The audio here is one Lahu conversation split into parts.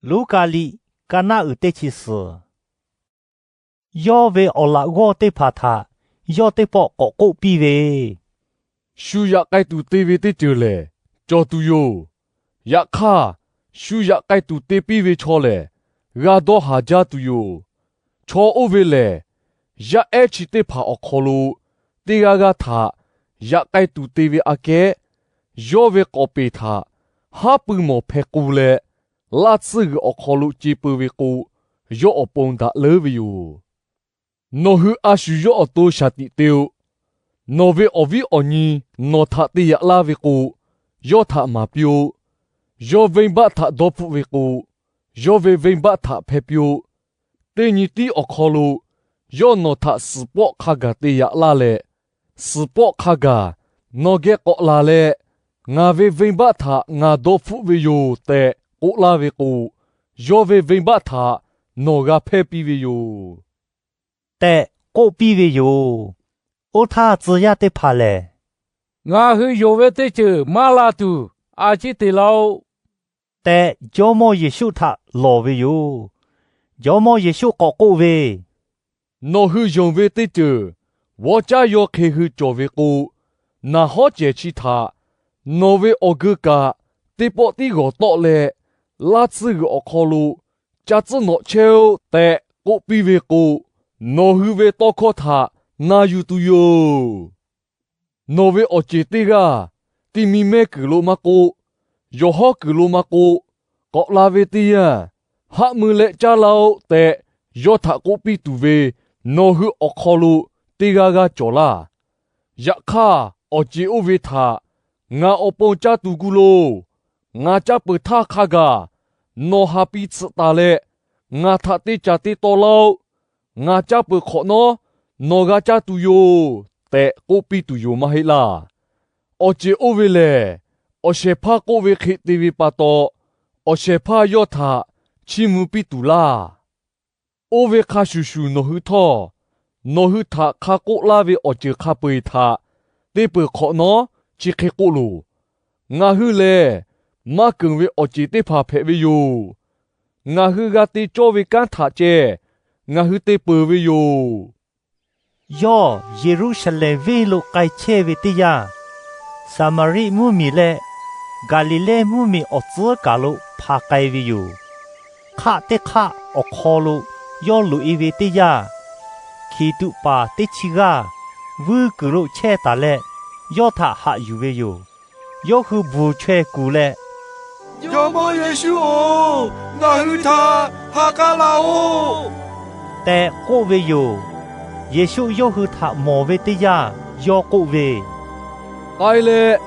Luˉkaꞈ liꞈ ka naˆ uiˍ teˇ chi suhˍ. Yawˇ ve awˬ laꞈ g'awˇ teˇ hpaˍ htaꞈ yawˇ teˇ pawˆ k'awꞈ k'oˆ piˇ ve, Shu yaꞈ k'ai tuˬ te ve teˇ ceuˬ lehˬ, cawˬ tuˬ yoˬ. Yaꞈ hk'aˇ, shu yaꞈ k'ai tuˬ te piˇ ve chaw lehˬ, g'a dawˇ haˍ jaˇ tuˬ yoˬ. Chaw oˇ ve lehˬ, yaˇ ehˉ chi teˇ hpaˍ awˬ hk'aw lo teˇ g'aˇ g'aˇ htaꞈ yaꞈ k'ai tuˬ te ve aꞈ kehˉ, yawˇ ve k'awˍ peˍ htaꞈ haˉ pui mawˬ hpeh k'o leh, laˇ tsuhˇ g'uiˬ awˬ hk'aw lo ce peu ve k'o, yawˇ awˬ pon daꞈ leuˉ ve yoˬ. Nawˬ hui a shu yawˇ awˬ to shaˍ tiꞈ te-o. Nawˬ ve awˬ viˉ awˬ nyi nawˬ htaꞈ te yaꞈ laˇ ve k'o, yawˇ htaꞈ maˍ piˇ-oˆ. Yawˇ venˇbaˆ htaꞈ dawˇ hpfuhˆ ve k'o, yawˇ ve venˇbaˆ htaꞈ hpehˇ piˇ-oˆ. Teˇ nyi tiˉ awˬ hk'aw lo yawˇ nawˬ htaꞈ suhˍ pawˆ hk'a gaˬ te yaꞈ laˇ leh, suhˍ pawˆ hk'a gaˬ nawˬ geh k'awꞈ laˬ leh, Ngaˬ ve venˇbaˆ htaꞈ ngaˬ dawˇ hpfuhˆ ve yoˬ tehꞈ k'oˆ laˇ ve k'o, yawˇ ve venˇbaˆ htaꞈ nawˬ g'a hpehˇ piˇ ve yoˬ tehꞈ k'oˆ piˇ ve yoˬ. Oˇ htaˇ tcuh yaˇ teˇ hpaˍ lehˬ, Ngaˬ hui yonˍ ve teˇ ceuˬ maˇ la tuˬ a ciˉ te laˇ-oˆ tehꞈ, Jawˇmawˇ Yeˍsuˆ htaꞈ lawˬ ve yoˬ. Jawˇmawˇ Yeˍsuˆ k'awꞈ k'oˆ ve, Nawˬ hui yonˍ ve teˇ ceuˬ g'awˇ caˇ yaw hk'e hui cawˬ ve k'o, naˬ hawˉ cehˬ chi htaꞈ, Nawˬ ve awˬ geu kaꞈ teˇ pawˆ tiˉ g'awˬ tawˆ leh, laˇ tsuhˇ g'uiˬ awˬ hk'aw lo ca tcuhˉ nawꞈ chehˇ-oˆ tehꞈ k'oˆ piˇ ve k'o, nawˬ hui ve tawˇ hkawˇ htaꞈ na yuˬ tuˬ yoˬ. Nawˬ ve awˬ ceˬ teˇ g'aˇ ti mi mehˇ kuiˬ lo maˇ k'oˆ, yawˬ hawˉ kuiˬ lo maˇ k'oˆ, k'awꞈ la ve teˇ yanˇ, Haˆ mui leh caˇ laˇ-oˆ tehꞈ yawˇ htaꞈ k'oˆ piˇ tuˬ ve nawˬ hui awˬ hk'aw lo teˇ g'aˇ g'aˇ cawˬ laˇ. Yaꞈ hk'aˇ, awˬ ceˬ oˇ ve htaꞈ, Ngaˬ awˬ pon caˇ tuˬ gu loˬ. Ngaˬ caˇ peuˬ htaˇ hk'a gaˬ nawˬ haˍ piˇ tsuhꞈ taˍ leh, ngaˬ htaꞈ te caˍ te taw laˇ-oˆ. Ngaˬ caˇ peuˬ hk'awꞈ nawˉ nawˬ g'a caˇ tuˬ yoˬ tehꞈ k'oˆ piˇ tuˬ yoˬ maˇ heˆ laˇ. Awˬ ceˬ oˇ ve lehˬ, awˬ shehˍ hpaˇ k'oˆ ve hk'e te ve pa taw, awˬ shehˍ hpaˇ yawˇ htaꞈ chiˇ mvuh piˇ tuˬ laˇ. Oˇ ve hk'a shuˍ shuˍ nawˬ hui htawˇ, nawˬ hui htaꞈ hk'a k'oˆ laˇ ve awˬ ceuˬ hk'a peu-eˬ htaꞈ te peuˬ hk'awꞈ nawˉ chi hk'e k'oˆ loˬ. Ngaˬ hui lehˬ, maˇ keunˍ ve awˬ ceˬ teˇ hpaˍ hpehꞈ ve yoˬ. Ngaˬ hui g'a te cawˇ ve kanˉ htaꞈ ceh ngaˬ hui te peuˬ ve yoˬ. Yawˇ Yeˍruˆsaˍlehnˍ venˇ lo k'ai chehˇ ve teˇ yanˇ, Saˍmaˍriˆ mvuhˇmiˬ leh Gaˍliˍlehˇ mvuhˇmiˬ awˬ tcuhˉ kaˬ lo hpanˍ k'ai ve yoˬ. Hk'aˆ teˇ hk'aˆ awˬ hk'aw lo yawˇ loꞈ-e ve teˇ yanˇ, hkiˬ tuꞈ paˍ teˇ chi g'aˇ vuiˇ kuiˬ lo chehˇ taˍ leh, yawˇ htaꞈ haꞈ yuˬ ve yoˬ. Yawˇ hui bvuhˬ chaweh kuˬ leh, Jawˇmawˇ Yeˍsuˆ-oˬ, ngaˬ hui htaꞈ ha k'aˉ laˇ-oˆ tehꞈ k'oˆ ve yoˬ. Yeˍsuˆ yawˇ hui htaꞈ mawˬ ve teˇ yanˇ, yawˇ k'oˆ ve, K'ai leh,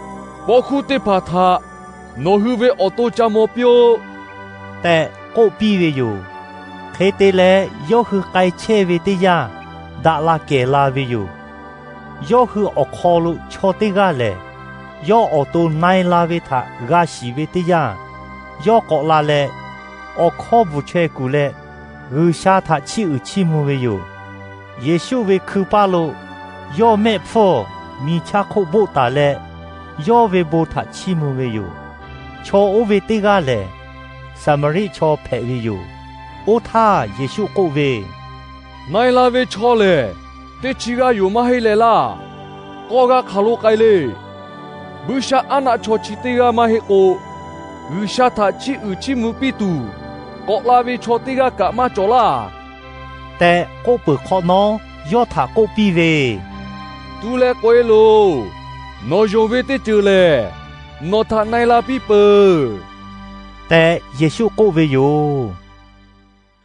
pawˇ hkuˇ teˇ hpaˍ htaꞈ nawˬ hui ve awˬ to ca maw piˇ-oˆ tehꞈ k'oˆ piˇ ve yoˬ. Hk'e te leh, yawˇ hui k'ai chehˇ ve teˇ yanˇ, daꞈ la kehˬ la ve yoˬ. Yawˇ hui awˬ hk'aw lo chaw teˇ g'aˇ lehˬ, yawˇ awˬ to na-e la ve htaꞈ g'a shiˍ ve teˇ yanˇ, yawˇ k'awꞈ la leh, awˬ hkawˇ bvuhˬ chaweh kuˬ leh, G'uiˬsha htaꞈ chiˇ uiˍ chiˇ mvuh ve yoˬ. Yeˍsuˆ ve hkui paˇ lo yawˇ mehˆ hpfuhˇ miˬ chaˇ hk'oˆ boˆ taˍ leh, yawˇ ve bon htaꞈ chiˇ mvuh ve yoˬ. Chaw oˇ ve teˇ g'aˇ lehˬ, Saˍmaˍriˆ chaw hpehꞈ ve yoˬ. Oˇ htaˇ Yeˍsuˆ k'oˆ ve, Na-e la ve chaw lehˬ, teˇ chi g'aˇ yoˬ maˇ heˆ leh laˇ. K'awˇ g'aˇ hk'aˬ lo k'ai le. Buiˇshaˆaˉnaˆ chaw chi teˇ g'aˇ maˇ heˆ k'o, G'uiˬsha htaꞈ chiˇ uiˍ chiˇ mvuh piˇ tuˬ, k'awꞈ la ve chaw teˇ g'aˇ kaꞈ maˇ cawˬ laˇ tehꞈ k'oˆ peuˬ hk'awꞈ nawˉ, yawˇ htaꞈ k'oˆ piˇ ve, Tu leh k'oꞈ-e loˬ. Nawˬ yonˍ ve teˇ ceuˬ lehˬ, nawˬ htaꞈ na-e la piˇ peuˬ tehꞈ Yeˍsuˆ k'oˆ ve yoˬ.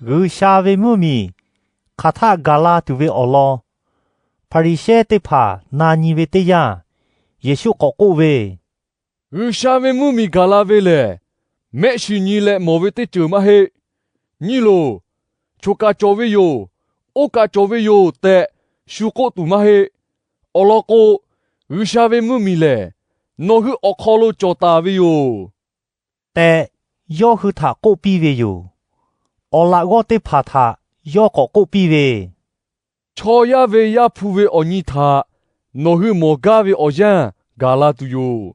G'uiˬsha ve mvuhˇmiˬ hk'aˬ htaˆ gaˬ la tuˬ ve awˬ lawn Hpaˍriˍsehˇ teˇ hpaˍ na nyi ve teˇ yanˇ, Yeˍsuˆ k'awꞈ k'oˆ ve, G'uiˬsha ve mvuhˇmiˬ gaˬ la ve lehˬ, mehˆ shiˍ nyi leh mawˬ ve teˇ ceuˬ maˇ heˆ. Nyi loˬ, choˬ kaˬ cawˬ ve yoˬ, oˇ kaˬ cawˬ ve yoˬ tehꞈ shu k'oˆ tuˬ maˇ heˆ. Awˬ lawn k'o, G'uiˬsha ve mvuhˇmiˬ lehˬ, nawˬ hui awˬ hk'aw lo cawˬ taˍ ve yoˬ tehꞈ, yawˇ hui htaꞈ k'oˆ piˇ ve yoˬ. Awˬ laꞈ g'awˇ teˇ hpaˍ htaꞈ yawˇ k'awꞈ k'oˆ piˇ ve, Chaw yaˇ ve Yaˇ hpu ve awˬ nyi htaꞈ nawˬ hui mawˬ gaˇ ve awˬ yanˇ gaˬ la tuˬ yoˬ.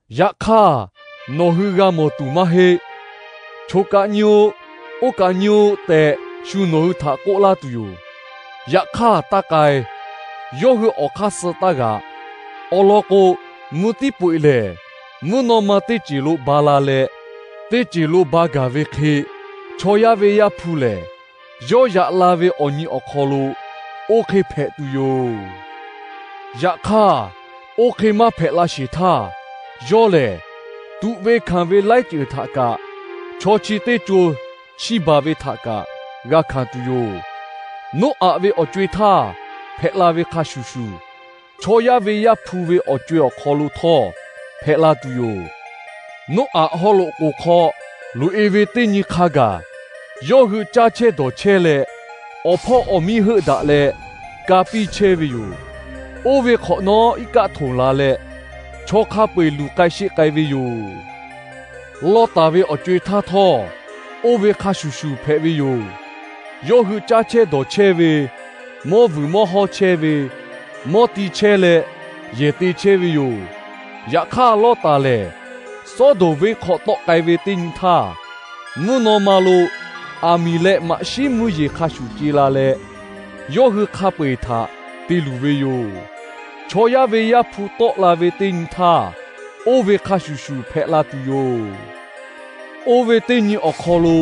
Yaꞈ hk'aˇ, nawˬ hui g'a mawˬ tuˬ maˇ heˆ. Choˬ kaˬ nyi-oˆ. Oˇ kaꞈ nyi-oˆ tehꞈ shu nawˬ hui htaꞈ k'oˆ laˇ tuˬ yoˬ. Yaꞈ hk'aˇ taˇ k'ai. Yawˇ hui awˬ hk'aˇ suh taˇ g'aꞈ. Awˬ lawn k'o, mvuhˇ tiˉ peu eˬ lehˬ, mvuhˇ naw ma teˇ ceˬ lo ba la leh, teˇ ceˬ lo ba gaˬ ve hk'e, chaw yaˇ ve Yaˇ hpu lehˬ, yawˇ yaꞈ la ve awˬ nyi awˬ hk'aw lo oˇ hk'e hpehꞈ tuˬ yoˬ. Yaꞈ hk'aˇ, oˇ hk'e maˇ hpehꞈ la sheˍ htaˇ, yawˇ lehˬ tuꞈ ve hkanˍ ve laiˉ ceuˬ htaꞈ kaꞈ chaw chi teˇ co chiˇ baˬ ve htaꞈ kaꞈ g'a hkanˍ tuˬ yoˬ. Noˉaꞈ ve awˬ co-e htaˇ hpehꞈ la ve hk'a shuˍ shuˍ, chaw yaˇ ve Yaˇ hpu ve awˬ co-e awˬ hk'aw lo htawˇ hpehꞈ la tuˬ yoˬ. Noˉaꞈ haw loꞈ k'oˍ hk'aw loꞈ-e ve teˇ nyi hk'a gaˬ, yawˇ hui caˇ chehˇ dawˬ chehˇ leh, awˬ hpawˇ awˬ miˇ heuˆ daꞈ leh ka piˇ chehˇ ve yoˬ. Oˇ ve hk'awꞈ nawˉ iˉ kaˆ htonˍ la leh, chaw hk'a peu-eˬ luˬ k'ai sheˆ k'ai ve yoˬ. Lawˇtaˍ ve awˬ co-e htaˇ htawˇ, oˇ ve hk'a shuˍ shuˍ hpehꞈ ve yoˬ. Yawˇ hui caˇ chehˇ dawˬ chehˇ ve, mawˇ vuiˬ mawˇ hawˇ chehˇ ve, mawˇ ti chehˇ leh yehˬ te chehˇ ve yoˬ. Yaꞈ hk'aˇ, Lawˇtaˍ lehˬ Sawˉdonˍ venˇ hk'aw tawˆ k'ai ve teˇ nyi htaˇ, mvuhˇ naw ma lo aˬ miˍ leh maꞈ shiˉ mvuhˇ yeˬ hk'a shuˍ ce la leh, yawˇ hui hk'a peu-eˬ htaꞈ te luˬ ve yoˬ. Chaw yaˇ ve Yaˇ hpu tawˆ la ve teˇ nyi htaˇ, oˇ ve hk'a shuˍ shuˍ hpehꞈ la tuˬ yoˬ. Oˇ ve teˇ nyi awˬ hk'aw lo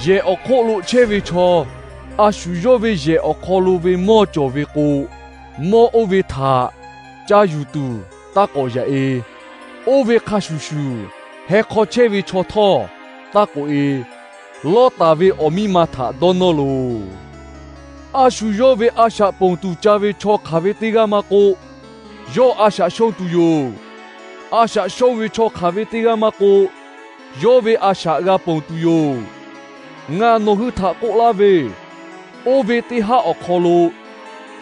yehˬ awˬ hk'oˆ lo chehˇ ve chaw, a shu yawˇ ve yehˬ awˬ hk'aw lo ve mawˇ cawˬ ve k'o, mawˇ oˇ ve htaꞈ ca yuˬ tuˬ taˇ k'awꞈ yaꞈ-e. Oˇ ve hk'a shuˍ shuˍ, heh hk'aw chehˇ ve chaw htawˇ taˇ k'oꞈ-e. Lawˇtaˍ ve awˬ miˇ ma htaꞈ dawˇ nawˇ loˬ. A shu yawˇ ve a shaꞈ ponˬ tuˬ ca ve chaw hk'aˬ ve teˇ g'aˇ maˇ k'oˆ, yawˇ a shaꞈ shonˇ tuˬ yoˬ. A shaꞈ shonˇ ve chaw hk'aˬ ve teˇ g'aˇ maˇ k'oˆ, yawˇ ve a shaꞈ g'a ponˬ tuˬ yoˬ. Ngaˬ nawˬ hui htaꞈ k'oˆ laˇ ve, oˇ ve teˇ haˉ awˬ hk'aw lo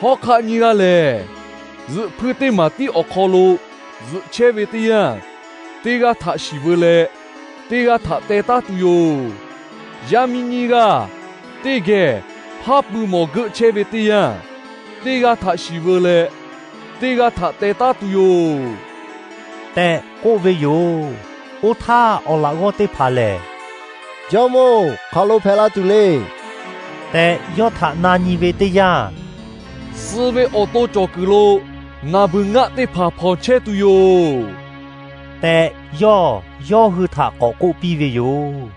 hawˉ hk'aˆ nyiˇ g'aˇ lehˬ, zuhꞈ hpui teˇ maˍ tiˉ awˬ hk'aw lo zuhꞈ chehˇ ve teˇ yanˇ, teˇ g'aˇ htaꞈ shiˍ veu leh, teˇ g'aˇ htaꞈ teh taˉ tuˬ yoˬ. Yaˇ miˇ nyiˇ g'aˇ teˇ geh haˉ pui mawˬ geuˆ chehˇ ve teˇ yanˇ, teˇ g'aˇ htaꞈ shiˍ veu leh, teˇ g'aˇ htaꞈ teh taˉ tuˬ yoˬ tehꞈ k'oˆ ve yoˬ. Oˇ htaˇ, awˬ laꞈ g'awˇ teˇ hpaˍ lehˬ, Jawˇmawˇ-oˬ, hk'aˬ lo hpehꞈ la tuˬ le tehꞈ yawˇ htaꞈ na nyi ve teˇ yanˇ, Suh ve awˬ to cawˬ kuiˬ lo naˍ beuˬ ngaˆ teˇ hpaˍ hpawnˬ chehˇ tuˬ yoˬ tehꞈ, yawˇ yawˇ hui htaꞈ k'awꞈ k'oˆ piˇ ve yoˬ.